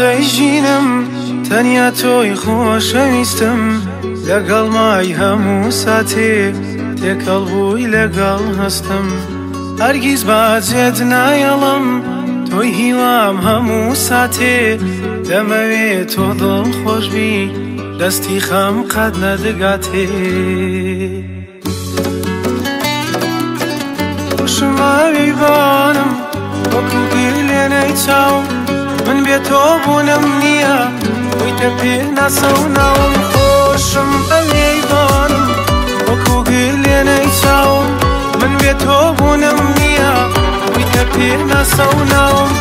هەناسەی ژینم تەنیا تۆی خۆشەویستم لەگەڵ مای هەموو ساتێ تێکەڵ بووی لەگەڵ هەستم هەرگیز باجێت نایەڵم تۆی هیوام هەموو ساتێ دەمەوێ تۆ دڵ خۆش بی دەستی خەم قەت نەدگاتێ خۆشماوی بانم وەکو گلێنەی چاوم من بێ تۆ بوونم نییە بوویتە پێناسە و ناوم خۆشم ئەوێی بانم وەکو گلێنەی چاوم من بێ تۆ بوونم نییە بوویتە پێناسە و ناوم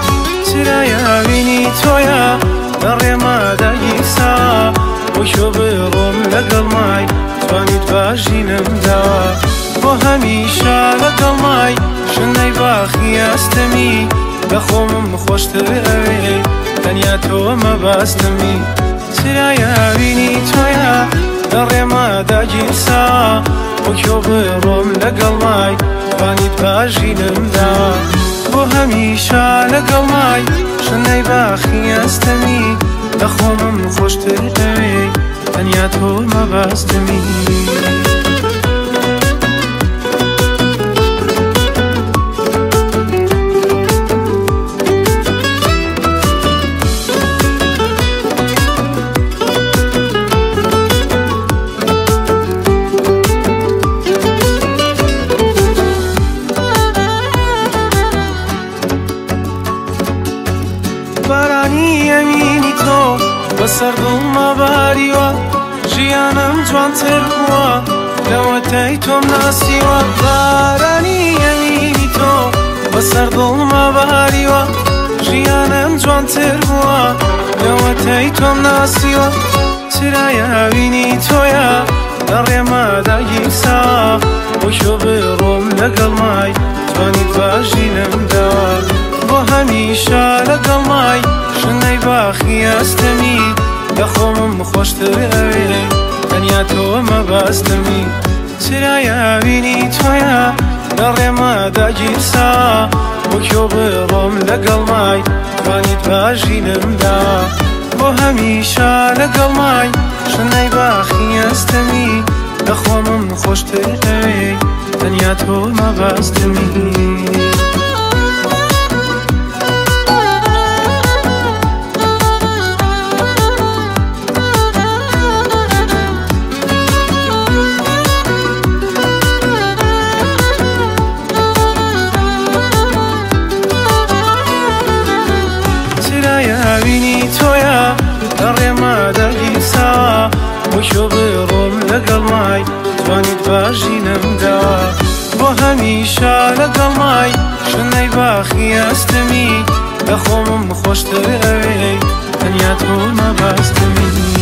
چرایاوینی تۆیە لە ڕێمادا گیرسا بۆ کوێ بڕۆم لەگەڵ مای توانیت باژینمدا بۆ هەمیشە لەگەڵ مای شنەی باخی ئەستەمی لە خۆمم خۆشتر ئەوێ تەنیا تۆ مەبەستمی چرایاوینی تۆیە لە ڕێمادا گیرسا بۆ کوێ بڕۆم لەگەڵ مای توانیت باژینمدا بۆ هەمیشە لەگەڵ مای شنەی باخی ئەستەمی لە خۆمم خۆشتر ئەوێ تەنیا تۆ مەبەستمی. بارانی ئەمینی تۆ بەسەر دڵما باریوە ژیانم جوانتر بووە لەوەتەی تۆم ناسیوە بارانی ئەمینی تۆ بەسەر دڵما باریوە ژیانم جوانتر بووە لەوەتەی تۆم ناسیوە چرایاوینی تۆیە لە ڕێمادا گیرسا بۆ کوێ بڕۆم لەگەڵ مای توانیت باژینمدا بۆ هەمیشە لەگەڵ مای شنەی باخی ئەستەمی لە خۆمم خۆشتر ئەوێ تەنیا تۆ مەبەستمی چرایاوینی تۆیە لە ڕێمادا گیرسا بۆ کوێ بڕۆم لەگەڵ مای توانیت باژینمدا بۆ هەمیشە لەگەڵ مای شنەی باخی ئەستەمی لە خۆمم خۆشتر ئەوێ تەنیا تۆ مەبەستمی. چرایاوینی تۆیە لە ڕێمادا گیرسا بۆ کوێ بڕۆم لەگەڵ مای توانیت باژینمدا بۆ هەمیشە لەگەڵ مای شنەی باخی ئەستەمی لە خۆمم خۆشتر ئەوێ تەنیا تۆ مەبەستمی.